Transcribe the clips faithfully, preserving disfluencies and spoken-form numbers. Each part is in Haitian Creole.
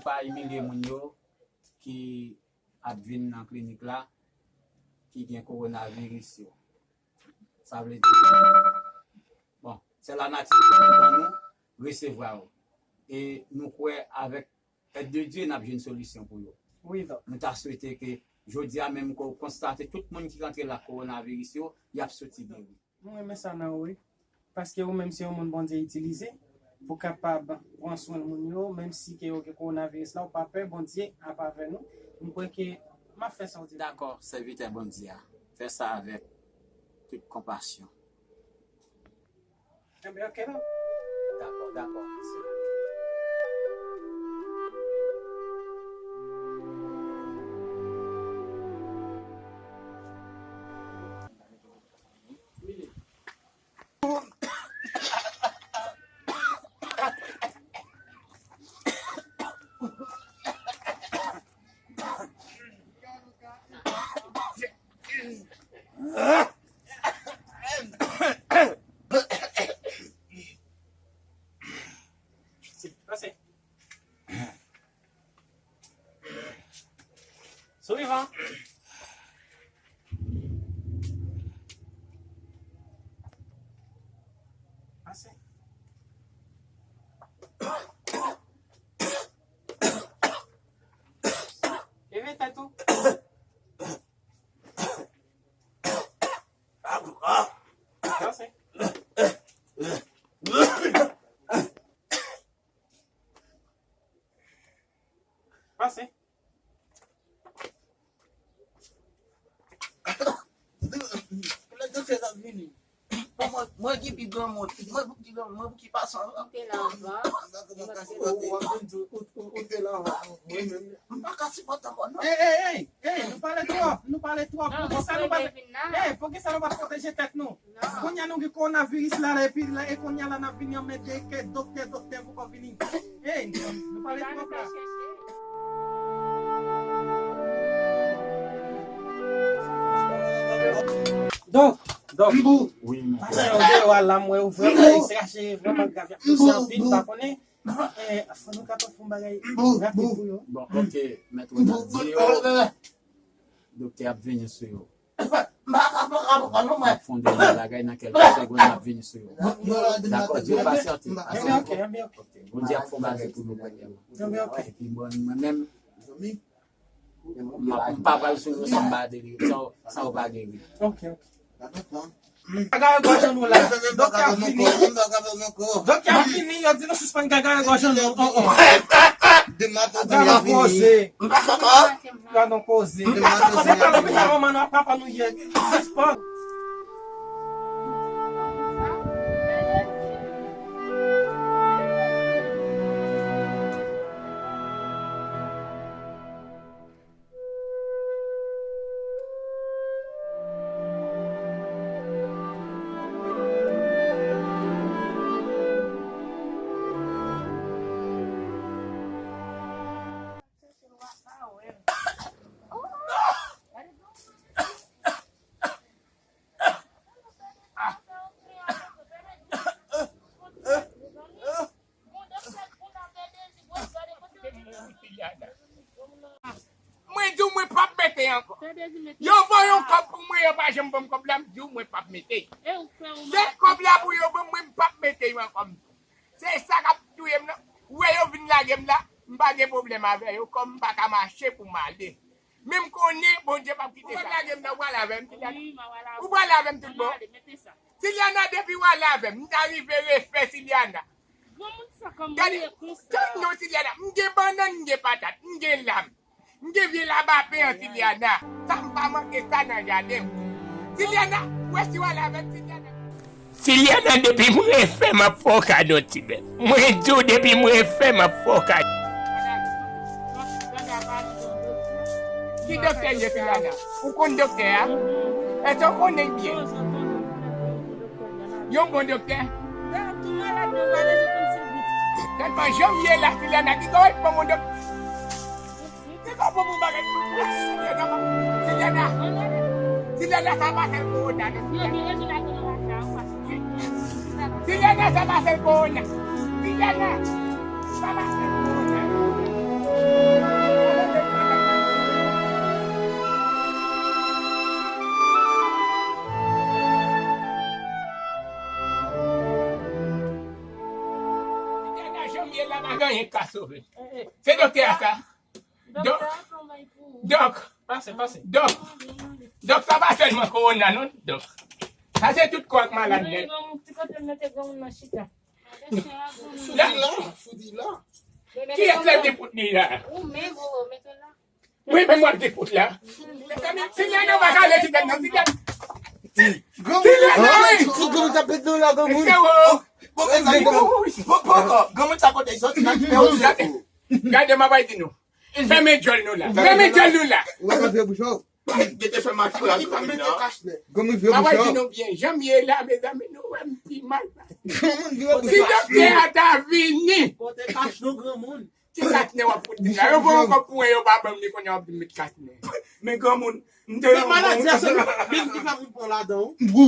Pa imilye moun yo ki ap vin nan klinik la, ki gen kowonaviris yo. Sa vle di, bon, se lanati ki ban nou resevwa yo. E nou kwè avèk èd de Dye, n ap jwenn solisyon pou yo. Wi, dòk. Nou ta swete ke jodi a menm ke w konstate tout moun ki rantre la kowonaviris yo, y ap soti geri. Mwen renmen sa nan ou, wi. Paske ou menm se yon moun Bondye itilize pou kapab pran swen moun yo, menm si ke yo gen kowonaviris la, ou pa pè, Bondye ap avè nou. M kwè ke m ap fè sa w di. Dakò, sèvitè Bondye a. Fè sa avèk tout konpasyon. Enben, ok, non. Dakò, dakò. Pase. Sou vivan. Pase. Leve tèt ou. Pase. Pase. Lè doktè la vini. Mwen, mwen ki pi granmoun, mwen ki pi granmoun, mwen ki pase anvan. Ou te la anvan. Ou, ou, ou, ou, ou te la anvan. Mwen menm. M pa ka sipòte ankò, non. Ey, ey, ey, ey, nou pale twòp, nou pale twòp. Non, poukisa nou pa, ey, poukisa nou pa pwoteje tèt nou? Non. Kounye a nou gen kowonaviris la, la, epi la, e kounye a la n ap vini anmède ke doktè, doktè poko vini. Ey, nou pale twòp la. Donk, donk, wi, men pase yo deyò a la, m wè yo vrèman, se kache vrèman grav, y ap pouse anpil, m pa konnen. Eh, fò nou kapab fè yon bagay rapid pou yo. Bon, ok, mèt Ronald di yo, doktè ap vini sou yo. M pa ka pran ka pran non, mwen. Fon de bagay nan kèlke segond, m ap vini sou yo. Dakò, di yo pasyante. Enben, ok, enben, ok. Ok, Bondye ap fè yon bagay pou nou premyèman. Enben, ok. Epi mwen, mwen menm, m ap, m pa pral sou yo san m pa delivre, san, san yo pa geri. Ok, ok. Gagare gòj an nou la. Doktè a fini. Doktè a fini, yo di nou sispann gagare gòj an nou. Oh, oh. Gade yon koze. Gade yon koze. Se pa lopital manman nou ak papa nou ye. Sispann. Mwen di w mwen p ap mete ankò. Yo voye yon kòb pou mwen, yo pa janm ban m kòb la, m di w mwen p ap mete. Se kòb la pou yo ban m, mwen m p ap mete yo ankò. Se sa k ap touye m nan. Ou wè yo vin lage m la, m pa gen pwoblèm avè yo, kòm m pa ka mache pou m ale. Men m konnen Bondye p ap kite sa. Ou pral lage m nan, ou pral avè m, Tilyana. Ou pral avè m tout bon. Tilyana, depi w ale avè m, m ta rive refè Tilyana. Gade, tann non, Tilyana, m gen bannann, m gen patat, m gen lam. M gen vye labapen an, Tilyana. Sa m pa manke sa nan jaden m. Tilyana, ou wè si w ale avè m, Tilyana. Tilyana, depi m refè, m ap fè w kado ti bèf. Mwen di w, depi m refè, m ap fè w kado. Ki doktè ye, Tilyana? Ou konn doktè a? Èske w konnen l byen? Yon bon doktè? Tèlman jan m ye la, Tilyana, ki kòrèk pou moun doktè. Li pa bon pou bagay. Tilyana. Tilyana, sa pa sèl kowona, non, Tilyana. Tilyana, sa pa sèl kowona. Tilyana, sa pa sèl kowona. Pa gen anyen k ka sove. Se doktè a sa. Dòk, dòk, pase, pase. Dòk, dòk, sa pa sèlman kowona non, dòk. Sa se tout kò ak malad nèt. Ti kote m mete granmoun nan chita. Fou di la, fou di la. Kiyès lè di pou di la? Ou menm, ou mete la. Wi, men mwen te fout la. Ti nèg yo pa ka ale ti nèg nan ti nèg. Ti nèg nan wi. Ti granmoun t ap pete nan la granmoun. Bon, mezanmi, bon, bon, bon, granmoun sa kote soti nan ki pè ou soti. Gade, m ap bay di nou. Fèmen djòl nou la. Fèmen djòl nou la. Ou pa fè bouch ou. Gete fè machwè a granmoun nan. Granmoun vye bouch ou. M ap bay di nou byen. Jan m ye la, mezanmi, nou wè m pi mal. Granmoun vye bouch ou. Si doktè a ta vini. Kote kach nou granmoun. Ti katnè w ap fout di la. Yo voye yon kòb pou mwen, yo pa ban m li, kounye a w ap di m met katnè. Men granmoun, m te... Men maladi a se nou menm ki fè moun pran ladan w.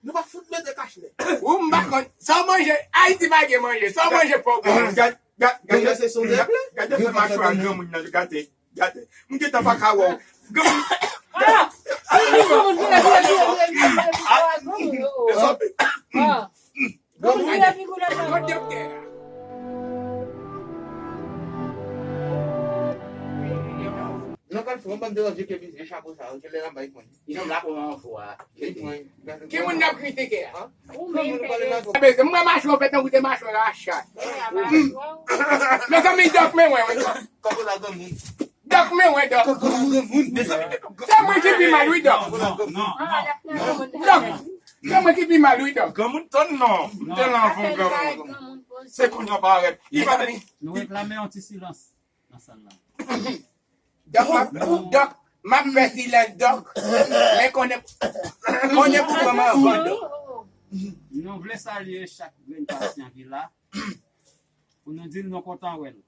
Nou pa fout mete katnè. Ou m pa konn. Sa w manje, Ayiti pa gen manje. Sa w manje fò w pran. Gad, gad, gad, gad, gad fè machwa granmoun nan, gade, gade. M gentan pa ka wè w. Granmoun. Ah! Ah! Bon, li lè figou la, non. Kot doktè a? Non, kal fè, mwen pa m deranje ke vye chapo sa, ke lè l ap bay mwen. Li janm la pou yon fwa. Ki moun n ap kritike a? Ou menm, Pele. Mwen mache w fè tankou se mache w la chat. Mezanmi, dòk men mwen, wi. Kòkòt la granmoun. Dòk men wè dòk. Se mwen ki pi mal wi dòk. Dòk, se mwen ki pi mal wi dòk. Granmoun tann non. M te lan avon granmoun. Se kounye a parèt. Li pa vle. Nou reklame yon ti silans nan sal la. Dòk, m ap, dòk, m ap fè silans dòk. Men konnen, konnen pou pran m anvan dòk. Nou vle salye chak grenn pasyan ki la. Pou nou di l nou kontan wè l.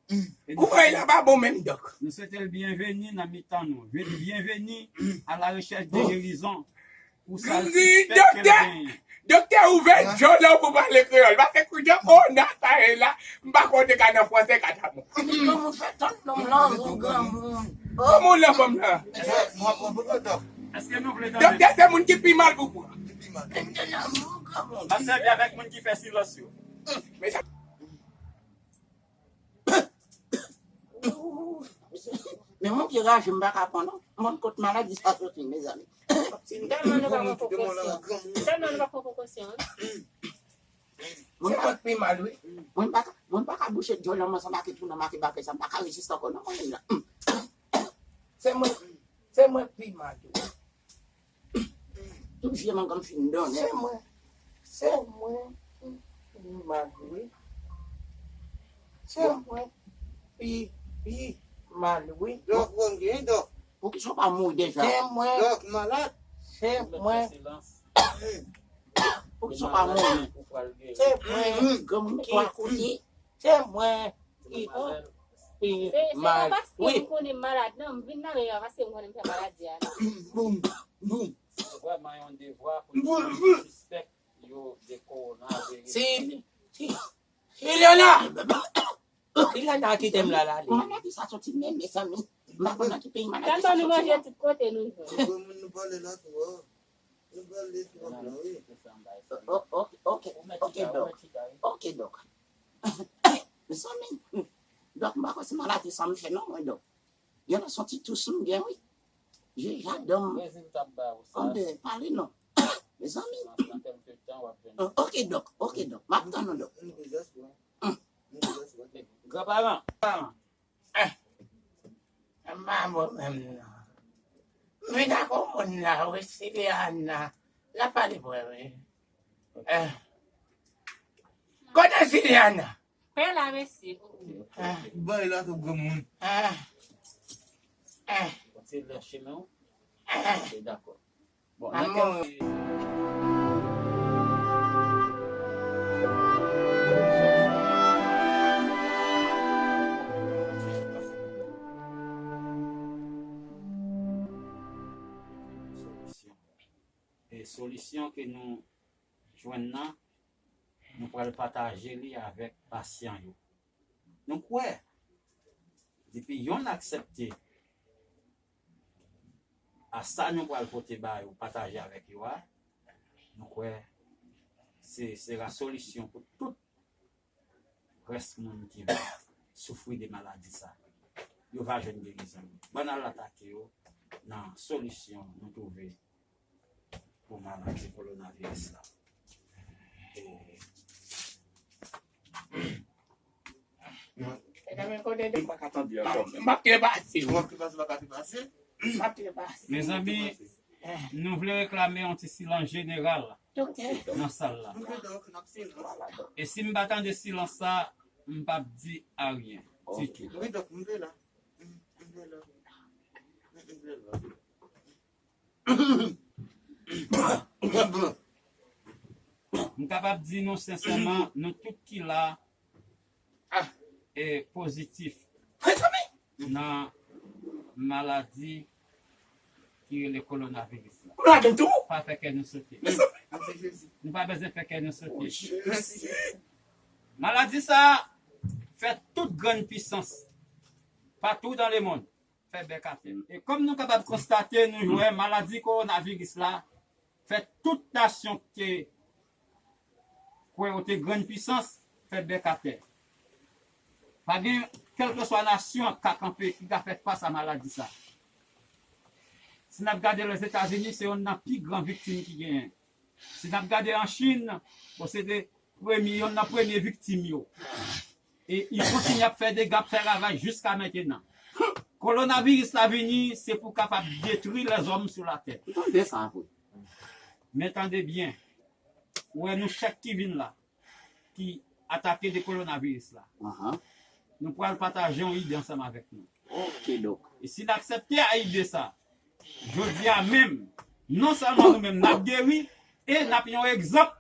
E nou Kouraj la pa bon menm dòk. Nou swete l byenveni nan mitan nou. Byenveni à la recherche de guérison. Pou sa l sispèk ke l genyen. Doktè, ouvè djòl ou pou pale kreyòl. Paske kou djòl, oh, nan sa e la, m pa konn te ka nan franse, katamou. Granmoun fè tann nonm lan, yon granmoun. Kòman w lan fanm lan? Èske nou vle tande? Doktè, se moun ki pi mal pou pran. M te nan moun granmoun. M ap sèvi avèk moun ki fè silans yo. Men sa Men mwen ki raje, m pa ka pran non. Mwen kot maladi sa soti, mezanmi. Tèlman nou pa pran prekosyon. Tèlman nou pa pran prekosyon, wi. Mwen pa, mwen pa ka, mwen pa ka bouche djòl nan mwen san make tou nan make bakè sa. M pa ka reziste ankò non, mwen menm nan. Se mwen, se mwen pi mal tou. Tout vye mangan m fin donnen. Se mwen, se mwen ki pi mal wi. Se mwen pi, pi mal wi. Dòk, bon, gen dòk. Poukisa w pa mouri deja? Se mwen. Dòk, malad. Se mwen. Poukisa w pa mouri? Se mwen. Granmoun ki kote. Se mwen ki, ki mal wi. Se, se pa paske m konnen m malad, non, m vin nan men an paske m konnen m fè maladi a, non. Boum, boum. Se vrèman yon devwa pou nou sispèk yo de kowonaviris. Si, si, Ilyana! Ilyana kite m la, l ale. Maladi sa soti menm, mezanmi. M pa konn nan ki peyi maladi sa soti non. Tèlman nou manje tout kote nou jwenn. Granmoun nou pale la tou, oh. Nou pale tou, wi. O-, o-, ok, ok, ok, dòk. Ok, dòk. Mezanmi, dòk, m pa kwè se maladi sa m fè non, mwen, dòk. Gen nan son ti tous m gen, wi. Je jadan m. Anben, pale non. Mezanmi. O-, ok, dòk, ok, dòk. M ap tann ou, dòk. Granparan. Eh, m pa bon menm non. M vin ak yon moun la, wi, Siliana. L ap pale vre, wi. Eh. Kote Siliana? Pè la, mesye. Eh. Bay la tou granmoun. Eh. Eh. Se lè chemen w? Eh. Ok, dakò. Bon, nan kèk solisyon. E solisyon ke nou jwenn nan, nou pral pataje li avèk pasyan yo. Nou kwè, depi yonn aksepte a sa nou pral pote ba yo, pataje avèk yo a, nou kwè se, se la solisyon pou tout rès moun ki va soufri de maladi sa. Yo va jwenn gerizon. Ban n al atake yo nan solisyon nou twouve pou maladi kowonaviris la. E, Medam, kote de. M pa ka tande ankò. M ap trepase. M ap trepase, m pa ka trepase. M ap trepase. Mezanmi, nou vle reklame yon ti silans jeneral nan sal la. E si m pa tande silans sa, m p ap di aryen ditou. Wi, dòk, m vle la. M vle la. M vle la. M kapab di nou sensèman, nou tout ki la e pozitif nan maladi ki rele kowonaviris la. Pa fè kè nou sote. Nou pa bezwen fè kè nou sote. Maladi sa a fè tout grann pisans patou dan lemonn fè bèk atè. E kòm nou kapab konstate, nou wè maladi kowonaviris la fè tout nasyon ki te kwè yo te grann pisans fè bèk atè. Pa gen kèlkeswa nasyon k ka kanpe, ki ka fè fas a maladi sa. Si n ap gade Lèzetazini, se yonn nan pi gran viktim ki genyen. Si n ap gade an Chin, bon, se te premye, yonn nan premye viktim yo. E li kontinye ap fè dega, ap fè ravaj jiska mentenan. Kowonaviris la vini, se pou kapab detwi lèzòm sou latè. Ou tande sa vre? Men tande byen. Ou wè nou chak ki vin la, ki atake de kowonaviris la. Ahan. Nou pral pataje yon ide ansanm avèk nou. Oke, dòk. E si n aksepte a ide sa, jodi a menm, non sèlman nou menm n ap geri, e n ap yon egzanp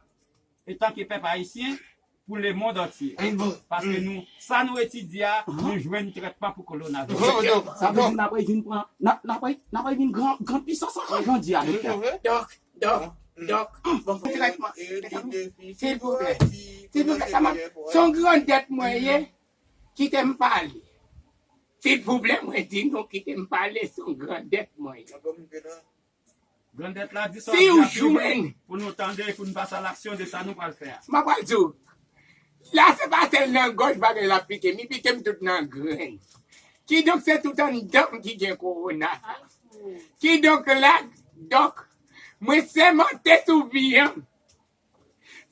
etanke pèp ayisyen pou lemonn antye. Paske nou, sa nou etidye a, nou jwenn trètman pou kowonaviris. Sa vle di n ap vin pran, n ap, n ap, n ap vin gran, gran pisans ankò jodi a, doktè. Dòk, dòk, dòk. Bon, pou trètman. Silvouplè. Silvouplè, sa m ap, se yon grandèt mwen ye. Kite m pale. Silvouplè, mwen di nou, kite m pale, se yon grandèt mwen ye. Grandèt la di sa w ap di a pi byen pou nou tande e pou n pase a laksyon de sa nou pral fè a. M ap pral di w, la se pa sèl nan gòj bagay la pike m, li pike m tout nan grenn. Kidonk se tout anndan m ki gen kowona. Kidonk la, dòk, mwen sèmante sou vi an m.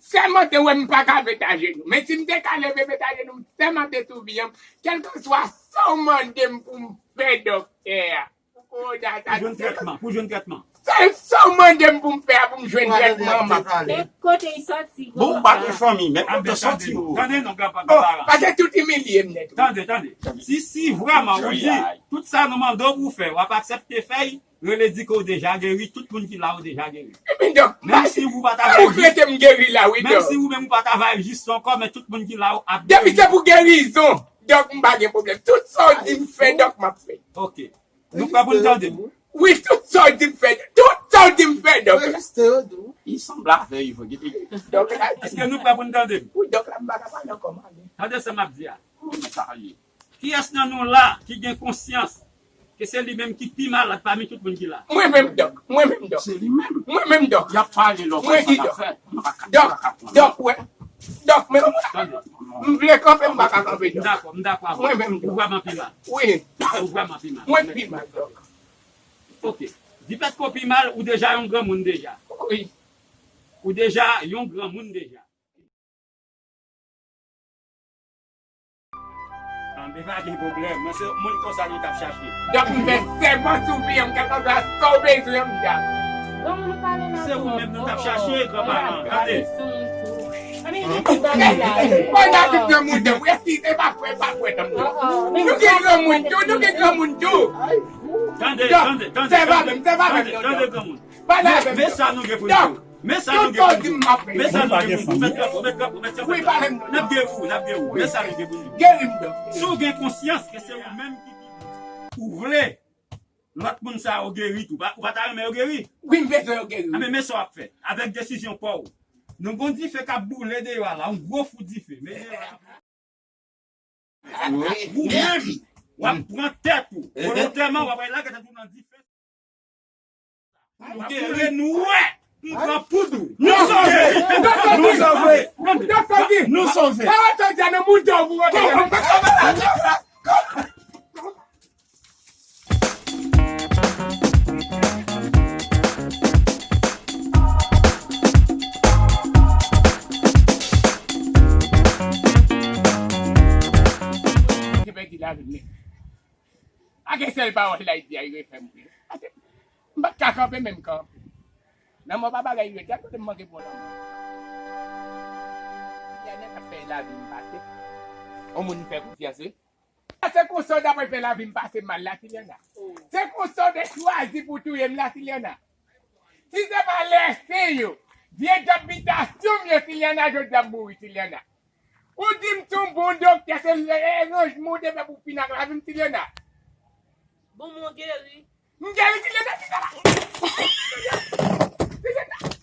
Sèmante wè m pa ka met ajenou. Men si m te ka leve met ajenou, m sèmante sou vi an m, kèlkeswa sa w mande m pou m fè dòktè a. Pou jwenn trètman, pou jwenn trètman. Sa w mande m pou m fè a pou m jwenn trètman m ap fè. Kote y soti. Bon, ou pa gen fanmi, men kote soti ou. Tande non, granpa, granparan. Paske tout imilye m nèt. Tande, tande. Si, si vrèman ou di tout sa nou mande w pou w fè, w ap aksepte fè y, rele di ke w deja geri, tout moun ki la yo deja geri. Menm si ou pa ta vle. Ou krete m geri la wi. Menm si ou menm ou pa ta vle jis ankò, men tout moun ki la yo ap geri. Depi se pou gerizon, dòk m pa gen pwoblèm. Tout sa w di m fè, dòk m ap fè. Ok. Nou prè pou n tande m? Wi, tout sa w di m fè, tout sa w di m fè, dòk. Rejistre yo, di w. Li sanble avè yo, gete. Dòk la. Èske nou prè pou n tande m? Wi, dòk la, m pa ka pale ankò, m ale. Tande sa m ap di a. Kiyès nan nou la ki gen konsyans ke se li menm ki pi malad pami tout moun ki la? Mwen menm, dòk. Mwen menm, dòk. Se li menm. Mwen menm, dòk. Y ap pale lò. Mwen di, dòk. Dòk, dòk, wè. Dòk, men m vle kanpe, m pa ka kanpe, dòk. M dakò, m dakò avè w. Mwen menm, dòk. Ou vrèman pi mal. Wi. Ou vrèman pi mal. Mwen pi mal, dòk. Ok. Dipèt ke w pi mal, ou deja yon granmoun deja. Wi. Ou deja yon granmoun deja. Anben, pa gen pwoblèm. Mwen se moun konsa nou t ap chache. Dòk, m fè sèman sou vi an m, kèlkanswa sa w bezwen, m dam. Se ou menm nou t ap chache, granparan. Tande. Mwen nan tout granmoun tou. Eskize, pa kwè, pa kwè nan mwen. Nou gen granmoun tou, nou gen granmoun tou. Tande, tande, tande, tande, tande, granmoun. Pale avè m. Men sa nou gen pou nou. Men sa nou gen pou nou. Men sa nou gen pou nou. Ou mèt kanpe, ou mèt kanpe, ou mèt kanpe. N ap geri w, n ap geri w. Men sa nou gen pou nou. Geri m, dòk. Si w gen konsyans ke se ou menm ki pi mal, ou vle lòt moun sa yo geri tou. Ou pa ta renmen yo geri? Wi, m bezwen yo geri. Anben, men sa w ap fè. Avèk desizyon pa w. Nou gen yon dife k ap boule deyò a la. Yon gwo fou dife. Men deyò a la. Ou menm, w ap pran tèt ou. Volontèman, w ap al lage tèt ou nan dife. Ou te renwè. M pran poud ou. Nou sove! Nou sove! Nou sove! Gen sèl pawòl la, li di a, li refè m ri. Pase m pa t ka kanpe, menm kanpe. Lanmò pa bagay rete, a kote m manke bon lanmò. Tilyana k ap fè lavi m pase. On moun m fè konfyans, wi. Se konsa w t ap fè lavi m pase mal la, Tilyana. Se konsa w te chwazi pou touye m la, Tilyana. Si se pa lèsen yo, vye dòk bitasyon m yo, Tilyana, jodi a m mouri, Tilyana. Ou di m se yon bon doktè, se eranjman w te fè pou fin ak lavi m, Tilyana. Bon, mwen geri. M geri, Tilyana, Tilyana. Tilyana.